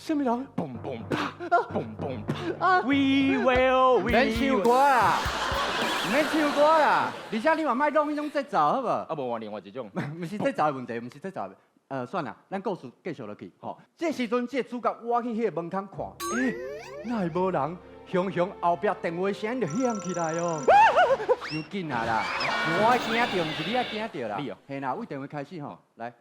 啥物人？嘣嘣啪，嘣嘣啪。We will, we 免唱歌啦，免唱歌啦，而且你嘛莫弄彼種節奏好無？啊，無換另外一種。毋是節奏的問題，毋是節奏的。算啦，咱故事繼續落去。吼，這時陣，這個主角我去彼個門口看，欸，哪會無人？雄雄後壁電話聲就響起來哦。傷緊啊啦！我愛驚著，毋是你愛驚著啦。你哦。嘿啦，對電話開始吼，來。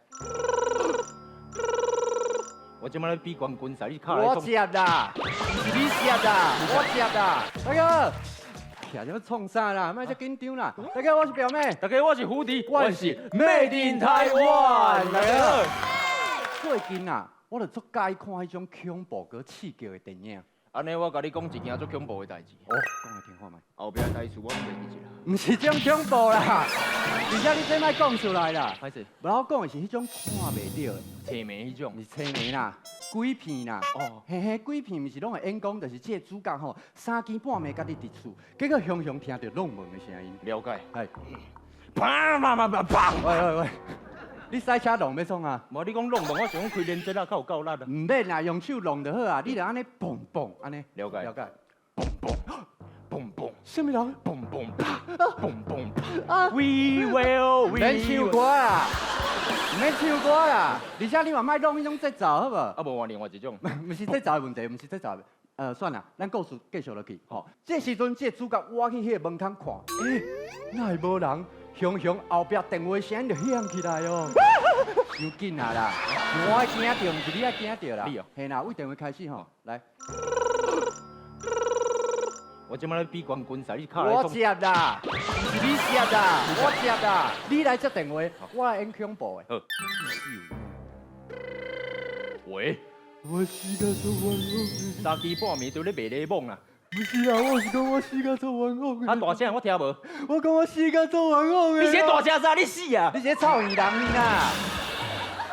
我這擺咧比冠軍賽，你敲來我接啦，毋是你接啦，我接啦。大哥，徛這創啥啦？莫遮緊張啦。大家好，我是表妹。大家好，我是胡迪，我是 Made in 台灣。大家好。最近啊，我就足佮意看彼種恐怖閣刺激的電影。按呢，我共你講一件足恐怖的代誌。哦，講來聽看覓。後壁的台詞我攏袂記得啦。毋是這種恐怖啦，而且你這莫講出來啦。歹勢。無我講的是彼種看袂著的。催眠彼種。毋是催眠啦，鬼片啦。哦。嘿嘿，鬼片毋是攏會演講，就是這個主角吼三更半暝家己佇厝，結果雄雄聽著弄門的聲音。了解。係。砰砰砰砰砰！喂喂喂，你賽車弄欲創啊？無你講弄門，我想講開連接啊，較有夠力啊。毋免啦，用手弄就好啊。你著按呢嘣嘣按呢。了解。了解。嘣嘣嘣嘣，啥物人？嘣嘣啪，嘣嘣啪。We will, we 免唱歌啦，免唱歌啦，而且你嘛莫弄彼種節奏好無？啊，無換另外一種。毋是節奏的問題，毋是節奏的。算啦，咱故事繼續落去。吼，這時陣，這個主角我去彼個門口看，欸，哪會無人？雄雄後壁電話聲就響起來哦。傷緊啊啦！我愛驚著，毋是你愛驚著啦。你哦。嘿啦，對電話開始吼，來。我這擺咧比冠軍賽，你敲來我接啦，毋是你接啦，我接啦。你來接電話，我來演恐怖的。好。喂。我死甲做冤枉。三更半暝都咧賣咧懵啊！毋是啊，我是講我死甲做冤枉。啊，大聲我聽無。我講我死甲做冤枉的。你是咧大聲啥？你死啊！你是咧臭耳人啦！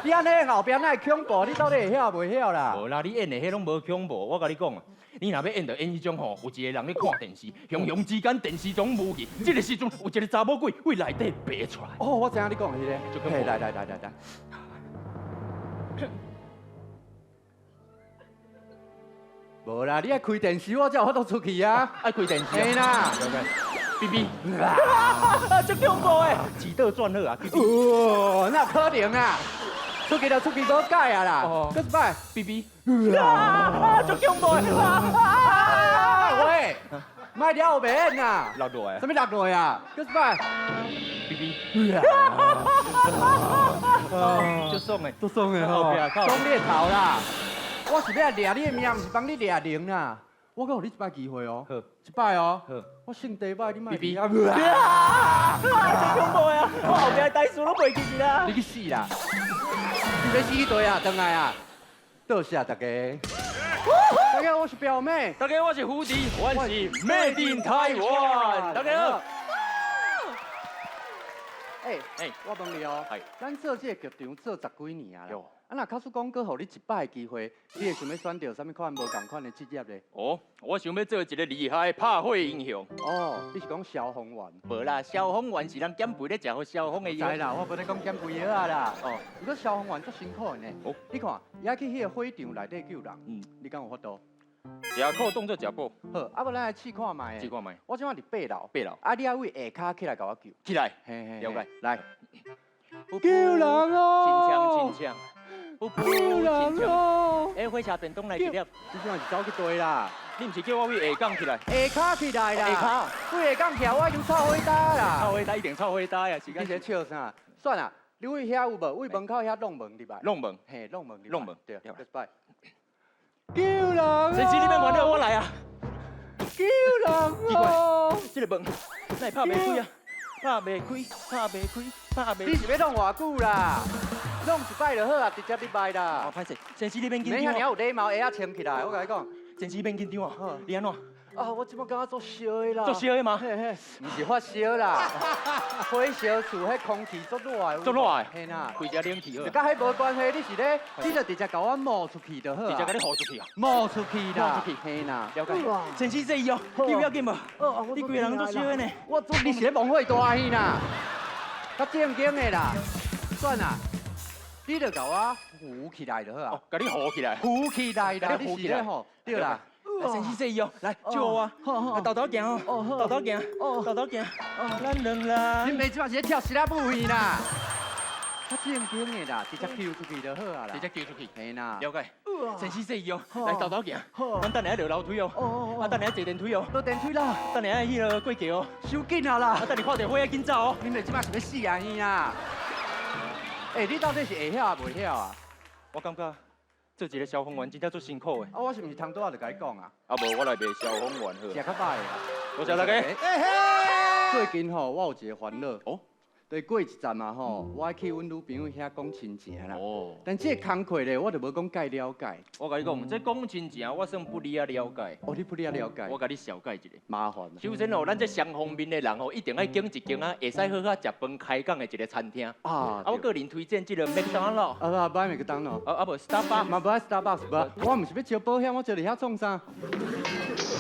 你按呢後壁哪會恐怖？你到底會曉袂曉啦？無啦，你演的彼攏無恐怖。我共你講啊，你若欲演就演彼種吼，有一個人咧看電視，雄雄之間電視總無去，這個時陣有一個查某鬼對內底爬出來。哦，我知影你講的彼個。足恐怖。來來來來來。無啦，你愛開電視，我才有法度出去啊！愛開電視。嘿啦。嗶嗶。足恐怖的，自倒轉好啊！哦，哪有可能啊？出去就出去，無解啊啦！閣一擺，嗶嗶。啊！足恐怖的。喂，莫了白演啦！落落來。啥物落落來啊？閣一擺，嗶嗶。足爽的，足爽的吼！爽你的頭啦！我是欲來掠你的命，毋是幫你掠靈啦。我閣予你一擺機會哦，一擺哦。我性地歹，你莫。嗶嗶。啊！足恐怖啊！我後壁的台詞攏袂記得啦。你去死啦！你欲死去佗啊？轉來啊！多謝大家。大家好，我是表妹。大家好，我是胡迪，我是 Made in 台灣。大家好。欸欸，我問你哦，咱做這個劇場做十幾年啊啦。啊，若假使講閣予你一擺機會，你會想欲選著啥物款無仝款的職業咧？哦，我想欲做一個厲害的拍火英雄。哦，你是講消防員？無啦，消防員是人減肥咧食予消防的藥。知啦，我無咧講減肥藥啊啦。哦，毋過消防員足辛苦的呢。哦，你看，伊愛去彼個火場內底救人。嗯，你敢有法度？食苦當做食補。好，啊無咱來試看覓。試看覓。我這擺佇八樓。八樓。啊，你愛對下跤起來共我救。起來。嘿嘿。了解。來。救人哦！真槍真槍。救人哦！欸，火車便當來一粒。你這擺是走去佗啦？你毋是叫我對下崗起來？下跤起來啦！下跤。對下崗起來，我已經臭火焦啦。臭火焦一定臭火焦呀！你是咧笑啥？算啦，你對遐有無？對門口遐弄門入來。弄門。嘿，弄門入來。弄門。對。閣一擺。救人！先生，你免煩惱，我來啊！救人哦！奇怪，這個門哪會拍袂開啊？拍袂開，拍袂開，拍袂。你是欲弄偌久啦？弄一擺就好啊，直接入來啦。哦，歹勢，先生你免緊張。免遐爾有禮貌，鞋仔穿起來，我共你講。先生免緊張啊，你按怎？啊，我這擺感覺足燒的啦。足燒的嗎？嘿嘿，毋是發燒啦，火燒厝，彼空氣足熱的。足熱的。嘿啦，開一下冷氣好。就佮彼無關係，你是咧，你就直接共我冒出去就好。直接共你呼出去啊？冒出去啦！冒出去，嘿啦。了解。先生這伊哦，你有要緊無？你規个人足燒的呢。我做你是咧摸火大耳啦，較正經的啦。算啦，你就共我扶起來就好啊。哦，共你扶起來。扶起來啦，你是咧吼？對啦。來，先生說哦，來，借我，豆豆行哦，豆豆行，豆豆行，咱兩人。你妹這擺是咧跳希臘舞去啦？較正經的啦，直接抾出去就好啊啦。直接抾出去。嘿啦。了解。先生說哦，來豆豆行，阮等下落樓梯哦，啊等下坐電梯哦，落電梯啦，等下彼个過橋哦，傷緊啊啦，啊等下看著火仔緊走哦。你妹這擺是欲死啊耳啊？欸，你到底是會曉抑袂曉啊？我感覺做一个消防員真正足辛苦的。啊，我是毋是頭拄仔就共你講啊？啊無，我來賣消防員好。食較歹的啦。多謝大家。最近吼，我有一个煩惱。哦。對過一陣嘛吼，我愛去阮女朋友遐講親情啦。哦。但這个工課咧，我就無講介了解。我共你講，這講親情，我算不哩仔了解。哦，你不哩仔了解。我共你紹介一下。麻煩。首先哦，咱這雙方面的人吼，一定愛揀一間啊，會使好好食飯開講的一个餐廳。啊。啊，我個人推薦這个麥當勞。啊，不，愛麥當勞。啊啊，無 Starbucks。嘛無愛 Starbucks，無。我毋是欲招保險，我招佇遐創啥？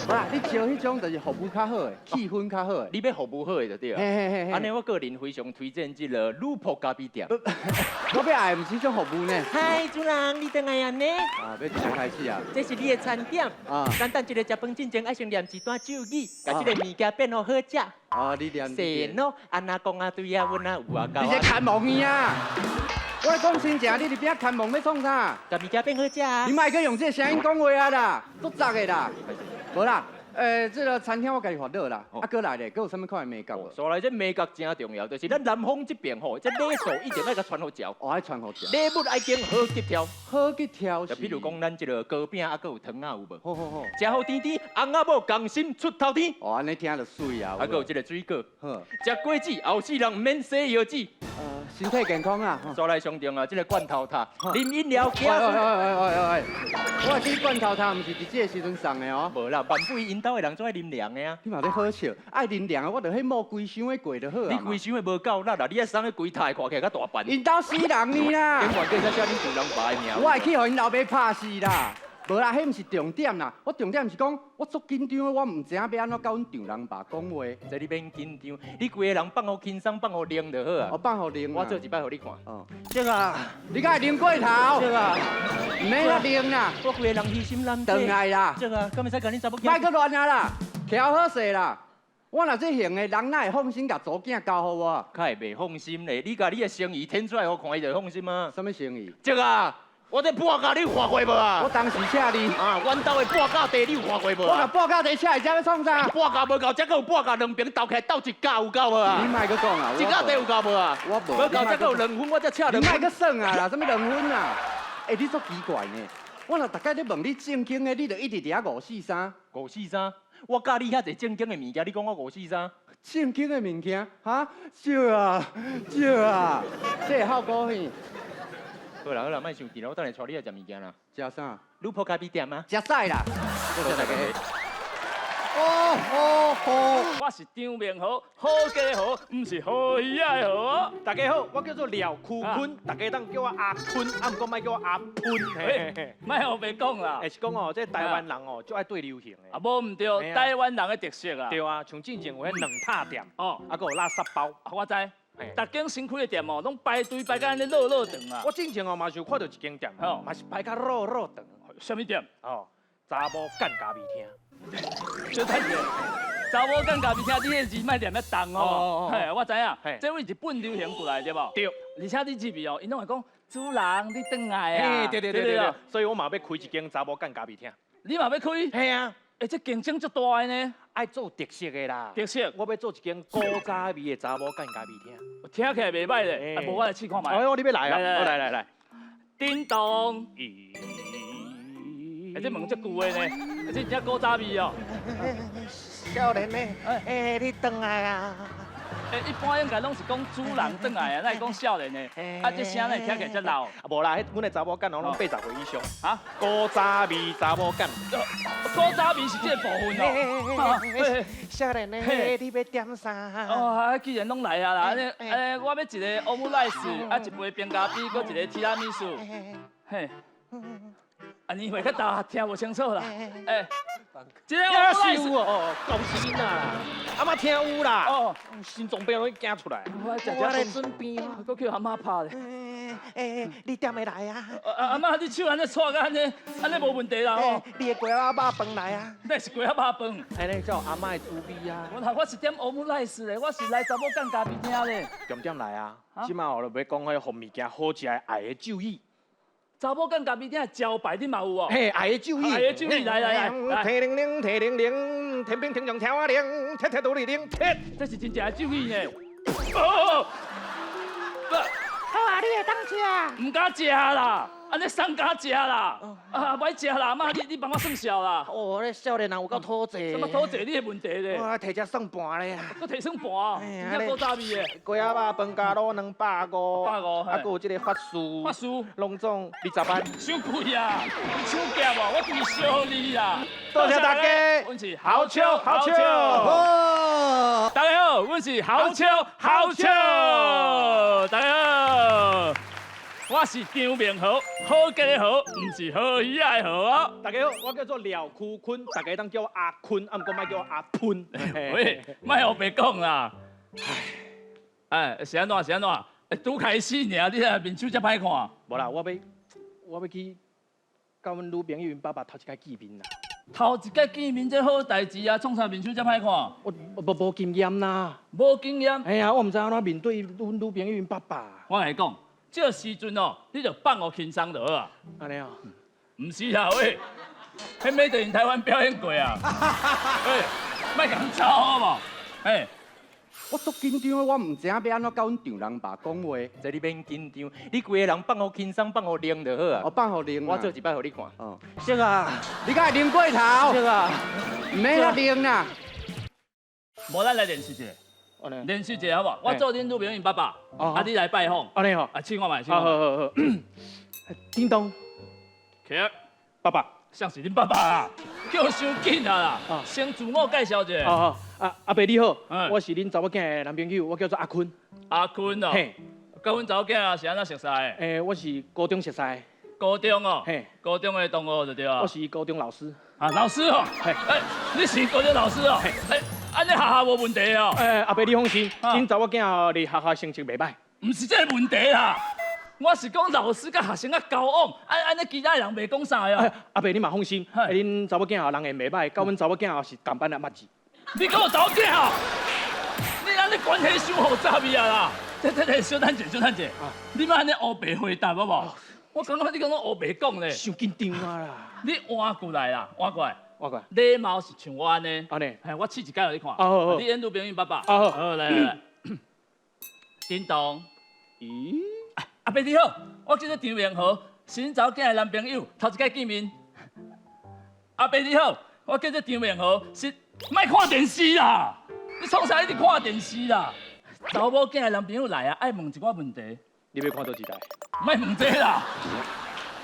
無啦，你招彼種就是服務較好的，氣氛較好的。你欲服務好的就對啊。嘿嘿嘿。按呢，我個人非常推薦這个女僕咖啡店。我欲愛的毋是彼種服務呢。嗨，主人，你轉來啊呢？啊，欲一開始啊。這是你的餐點。啊。簡單一个食飯進前愛先念一段咒語，共這个物件變予好食。啊，你念。是喏，按那講啊對啊，阮啊有啊夠。你這牽亡伊啊！我咧講親情，你佇邊仔牽亡欲創啥？共物件變好食啊！你莫閣用這個聲音講話啊啦，足雜的啦。無啦，這个餐廳我家己煩惱啦。啊，閣來咧，閣有啥物款的眉角無？所來這眉角真重要，就是咱南方這邊吼，這禮數一定愛共傳予食。哦，愛傳予食。禮物愛揀好吉挑。好吉挑就比如講，咱這个糕餅啊，閣有糖仔有無？好好好。食予甜甜，翁仔某仝心出頭天。哦，按呢聽就媠啊。啊，閣有這个水果。好。食果子後世人毋免洗藥紙。身體健康啊！煞來上重要，這个罐頭塔，啉飲料。喂喂喂喂喂！我記罐頭塔毋是佇這个時陣送的哦。無啦，萬輩𪜶兜的人總愛啉涼的啊。你嘛咧好笑，愛啉涼的，我就彼冒規箱的過就好啊。你規箱的無夠力啦，你愛送彼規塔的看起來較大範。𪜶兜死人呢啦！頂懸計才寫恁丈人爸的名。我會去予𪜶老爸拍死啦！無啦，彼毋是重點啦。我重點是講，我足緊張的，我毋知影欲按怎佮阮丈人爸講話。這你免緊張，你規个人放予輕鬆，放予冷就好啊。哦，放予冷。我做一擺予你看。哦。這個，你敢會冷過頭？這個，毋免遐冷啦。我規个人虛心難轉來啦。這個，敢會使共恁查某囝？莫閣亂啊啦，徛好勢啦。我若這型的人，哪會放心共查某囝交予我？較會袂放心咧？你共你的誠意展出來，予看，伊就會放心啊。啥物誠意？這個。我這半價你有看過無啊？我當時請你。啊，阮兜的半價茶你有看過無我共半價茶請來遮欲創啥？半價無夠，這閣有半價兩爿鬥起來鬥一價有夠無啊？你莫閣講啊！一價茶有夠無啊？我無。無夠，這閣有兩分，我才請兩分。你莫閣耍啊啦！啥物兩分啊？欸，你足奇怪呢！我若逐擺咧問你正經的，你就一直佇遐五四三。五四三？我教你遐濟正經的物件，你講我五四三？正經的物件，哈？少啊，少啊，這會效果呢？好啦好啦，莫生氣啦，我等下帶你來食物件啦。食啥？女僕咖啡店啊。食屎啦！多謝大家。哦哦哦！我是張明豪，好家豪，毋是好魚仔的豪。大家好，我叫做廖區坤，大家當叫我阿坤，啊毋過莫叫我阿噴。莫予白講啦。欸，是講哦，這台灣人哦，足愛綴流行的。啊，無毋對，台灣人的特色啊。對啊，像進前有彼卵撻店，哦，啊，閣有垃圾包。我知。逐間新開的店哦，攏排隊排甲按呢落落長啊！我進前哦嘛是有看著一間店，嘛是排甲落落長。啥物店？哦，查某幹咖啡廳。小等下，查某幹咖啡廳，你彼个字莫念遐重哦。嘿，我知影，這位日本流行過來對無？對。而且你入去哦，𪜶攏會講主人你轉來啊。對對對對。所以我嘛欲開一間查某幹咖啡廳。你嘛欲開？嘿啊。欸，這競爭足大的呢。愛做特色的啦。特色。我欲做一間古早味的查某幹咖啡廳。聽起來袂䆀咧，啊，無我來試看覓。哎，你欲來啊？來來來。叮咚。咦。欸，這門足舊的呢，這真正古早味哦。少年的，欸，你轉來啊！欸，一般應該攏是講主人轉來啊，哪會講少年的？啊，這聲哪會聽起來遮老？啊，無啦，彼阮的查某囡攏80歲以上。啊？古早味查某囡。古早味是這個部分哦。少年的，你欲點啥？哦，啊，既然攏來啊啦，按呢，我欲一个歐姆來斯，啊，一杯冰咖啡，閣一个提拉米蘇。嘿。啊，年歲較大，聽無清楚啦。欸，這个歐姆來斯哦，高聲啦，阿媽聽有啦。哦，心臟病攏驚出來。我咧準備，閣叫阿媽拍咧。欸，你踮會來啊？阿阿嬤，你手按呢掣甲按呢，按呢無問題啦吼。你的雞仔肉飯來啊？那是雞仔肉飯。按呢叫阿嬤的滋味啊。我頭我是點歐姆來斯咧，我是來查某囝咖啡廳咧。重點來啊！這擺我就欲講彼予物件好食的愛的咒語。查某囝咖啡廳的招牌你嘛有哦？嘿，愛的咒語。愛的咒語，來來來。天靈靈，天靈靈，天兵天將聽我令，鐵鐵獨立靈，鐵。這是真正的咒語呢。哦。好啊，你會當食？毋敢食啦，按呢啥敢食啦？啊，歹食啦，阿嬤，你幫我算數啦。哦，你少年人有夠討債。什麼討債？你的問題咧？我提隻算盤咧。閣提算盤，真正古早味的。雞仔肉飯加滷250，百五，啊，閣有這个法事，法事，攏總20萬。傷貴啊！你搶劫哦！我就是燒你啦！多謝大家。阮是豪笑豪笑。大家好，阮是豪笑豪笑。大家好，我是張明豪，好傑的豪，毋是好魚仔的豪哦。大家好，我叫做廖區坤，大家當叫我阿坤，啊，毋過莫叫我阿噴。喂，莫烏白講啦。哎，是按怎？是按怎？拄開始爾，你啊面手遮歹看。無啦，我欲去佮阮女朋友𪜶爸爸頭一擺見面啦。頭一擺見面這好代誌啊，創啥面手遮歹看？我無經驗啦。無經驗？哎呀，我毋知按怎面對阮女朋友𪜶爸爸。我共你講，這個時陣哦，你就放予輕鬆就好啊。按呢哦？毋是啦，喂，彼 Made in 台灣表演過啊。喂，莫共走好無？哎。我足緊張的，我毋知影欲按怎佮阮丈人爸講話。這你免緊張，你規个人放予輕鬆，放予冷就好啊。哦，放予冷。我做一擺予你看。哦。小啊，你敢會冷過頭？小啊，毋免遐冷啦。無咱來練習一下。練習一下好無？我做恁女朋友𪜶爸爸，啊你來拜訪。按呢吼。啊，試看覓，試好好好。叮咚。起來。爸爸。像是恁爸爸啊，叫傷緊啊啦！先自我介紹一下。哦哦，阿阿伯你好，我是恁查某囝的男朋友，我叫做阿坤。阿坤哦。嘿。佮阮查某囝是按怎熟似的？欸，我是高中熟似的。高中哦。嘿。高中的同學就對啊。我是高中老師。啊，老師哦。嘿。欸，你是高中老師哦。嘿。按呢學校無問題哦。欸，阿伯你放心，恁查某囝哦，佇學校成績袂䆀。毋是這个問題啦。我是講老師佮學生仔交往，按按呢其他人袂講啥的哦。阿伯你嘛放心，恁查某囝人緣袂䆀，佮阮查某囝是仝班的捌字。你佮我查某囝哦？你按呢關係傷複雜去啊啦！這小等者，小等者，你莫按呢烏白回答好無？我感覺你講攏烏白講咧。傷緊張啊啦！你換過來啦，換過來。換過來。禮貌是像我按呢。按呢。嘿，我試一擺予你看。哦。你演女朋友爸爸。哦。好，來來來。叮咚。咦？阿伯你好，我叫做張明豪，是恁查某囝的男朋友，頭一擺見面。阿伯你好，我叫做張明豪，是莫看電視啦，你創啥一直看電視啦？查某囝的男朋友來啊，愛問一寡問題。你欲看佗一台？莫問這啦，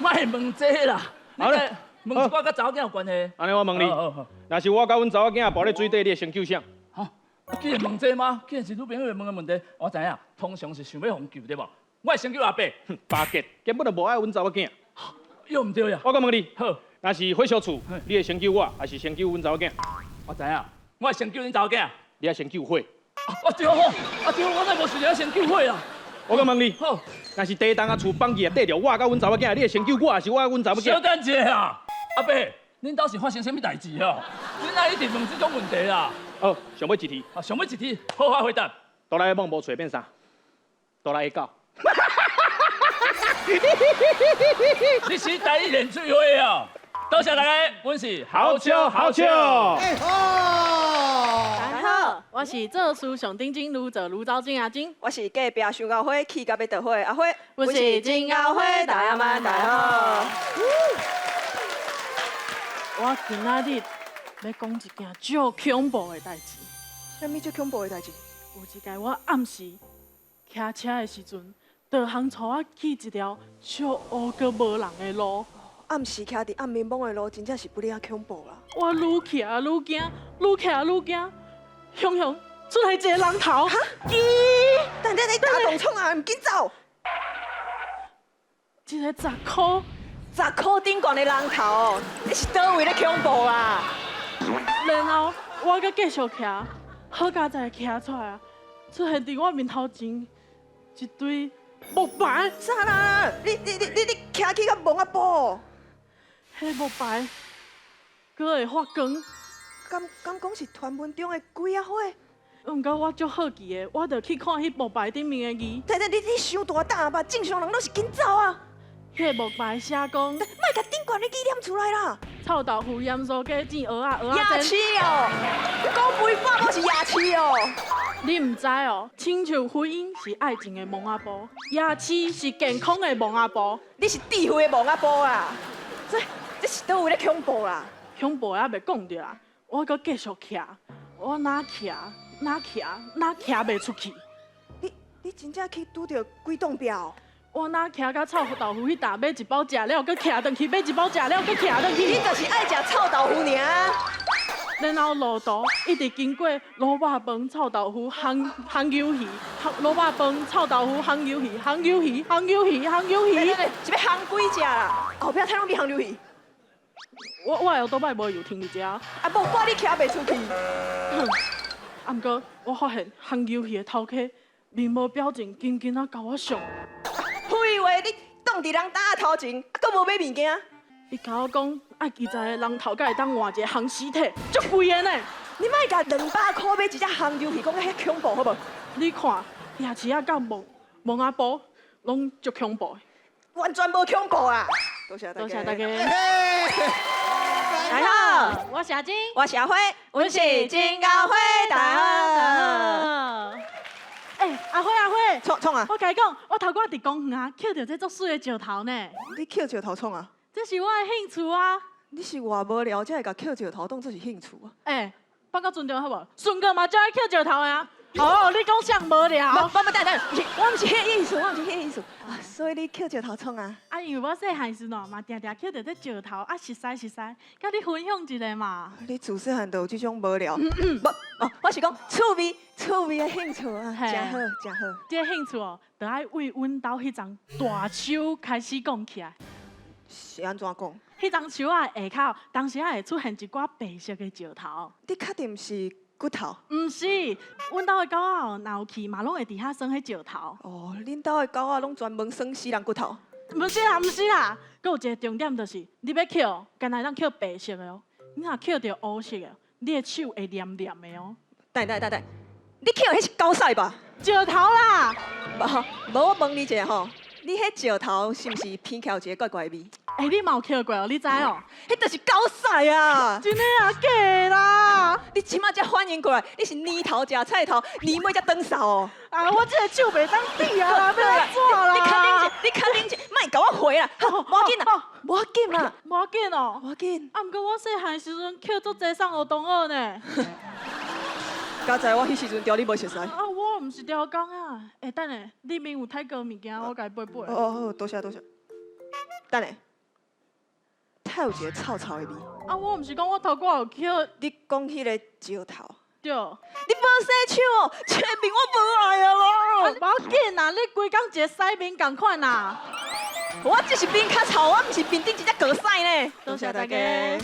莫問這啦。好咧，問一寡佮查某囝有關係。按呢我問你，若是我佮阮查某囝跋咧水底，你會先救誰？既然問這嗎？既然是女朋友會問的問題，我知影，通常是想欲予救對無？我會先救阿伯，巴結根本就無愛阮查某囝。又毋對呀！我閣問你，好，若是火燒厝，你會先救我，還是先救阮查某囝？我知影，我會先救恁查某囝。你愛先救火。啊對吼，啊對，我哪無想著先救火啊？我閣問你，好，若是地動啊厝崩去啊，綴著我佮阮查某囝，你會先救我，還是我佮阮查某囝？小等一下啊，阿伯，恁兜是發生啥物代誌哦？恁哪一直問這種問題啦？好，上尾一題。啊，上尾一題，好好回答。哆啦 A 夢無喙變啥？哆啦 A 狗。你是台語練水花哦！多謝大家，阮是豪笑豪笑。大家好，我是做事上頂真，愈做愈走精阿珍。我是隔壁傷𠢕火，氣甲欲著火阿花。我是真𠢕花，大家晚大家好。我今仔日欲講一件足恐怖的代誌。啥物足恐怖的代誌？有一擺我暗時騎車的時陣，導航帶我去一條足烏閣無人的路。暗時騎佇暗暝暝的路，真正是不離仔恐怖啦。我愈騎愈驚，愈騎愈驚，雄雄出來一个人頭。哈？咦？等等，你打動創啊？毋緊走。一个10箍，10箍頂懸的人頭，你是佗位咧恐怖啊？然後我閣繼續騎，好佳哉騎出來啊，出現佇我面頭前一堆木牌。啥啦？你徛去甲墓仔埔？彼木牌，阁會發光。敢講是傳聞中的鬼仔火？毋過我足好奇的，我就去看彼木牌頂面的字。等等，你傷大膽吧？正常人攏是緊走啊！彼個木牌寫講，莫共頂懸的字念出來啦！臭豆腐、鹽酥雞、煎蚵仔、蚵仔夜市哦，講肥半攏是夜市哦。你毋知哦，親像婚姻是愛情的墓仔埔，夜市是健康的墓仔埔。你是智慧的墓仔埔啊！這是佗位咧恐怖啦？恐怖還袂講著啦，我閣繼續徛，我哪徛哪徛哪徛袂出去。你真正去拄著鬼擋壁哦？我哪徛到臭豆腐彼搭買一包食了，閣徛轉去買一包食了，閣徛轉去。你就是愛食臭豆腐爾。然後路途一直經過滷肉飯、臭豆腐、烘烘魷魚、滷肉飯、臭豆腐、烘魷魚、烘魷魚、烘魷魚、烘魷魚。是欲烘幾隻啦？後壁菜攏變烘魷魚。我的後擺無油停佇遮。啊，無怪你徛袂出去。啊，毋過我發現烘魷魚的頭家面無表情，緊緊仔共我相。廢話，你擋佇人擔仔頭前，啊，閣無買物件。伊共我講，愛幾十个人頭才會當換一個烘屍體，足貴的呢。你莫共200箍買一隻烘魷魚，講甲遐恐怖好無？你看夜市仔佮墓墓仔埔攏足恐怖的。完全無恐怖啊！多謝大家。多謝大家。大家好，我是阿金，我是阿花，阮是金高花，大家好。欸，阿花阿花，創創啊！我共你講，我頭拄仔佇公園啊，抾著這足媠的石頭呢。你抾石頭創啊？這是我的興趣啊！你是偌無聊才會共抾石頭當做是興趣啊？欸，放較尊重好無？順哥嘛足愛抾石頭的啊！哦，你講啥無聊？無無，等等，我毋是彼个意思，我毋是彼个意思啊！所以你抾石頭創啊？啊，因為我細漢時陣嘛，定定抾著這石頭啊，熟似熟似，共你分享一下嘛。你自細漢就有這種無聊，無哦，我是講趣味，趣味的興趣啊，真好，真好。這個興趣哦，就愛為阮兜彼叢大樹開始講起來。是按怎講？彼叢樹仔下跤，當時仔會出現一寡白色的石頭。你確定毋是骨頭？毋是，阮兜的狗仔哦，若有去嘛，攏會佇遐耍彼石頭。哦，恁兜的狗仔攏專門耍死人骨頭？毋是啦，毋是啦，閣有一個重點就是，你欲抾，干焦會當抾白色的哦，你若抾著烏色的，你的手會黏黏的哦。等等等等，你抾的彼是狗屎吧？石頭啦！無，無，我問你一下吼，你彼石頭是毋是鼻起來有一個怪怪的味？欸，你嘛有抾過哦？你知哦？彼就是狗屎啊！真的啊，假的啦？你這馬才反應過來，你是年頭食菜頭，年尾才轉捎哦。啊，我這個手袂當比啊啦，欲按怎啦？你較冷靜，你較冷靜，莫共我回啦，無要緊啦，無要緊啦，無要緊哦，無要緊。啊，毋過我細漢時陣抾足濟送予同學呢。佳哉我彼時陣調你無熟似。啊，我毋是刁工啊。欸，等下，裡面有太高物件，我共伊背背。哦哦，好，多謝多謝。等下，太有一個臭臭的味。啊，我毋是講我頭拄有抾。你講彼個石頭。對。你無洗手哦，這面我無愛啊啦。無要緊啦，你規工一個洗面仝款啦。我只是面較臭，我毋是面頂一隻狗屎呢。多謝大家。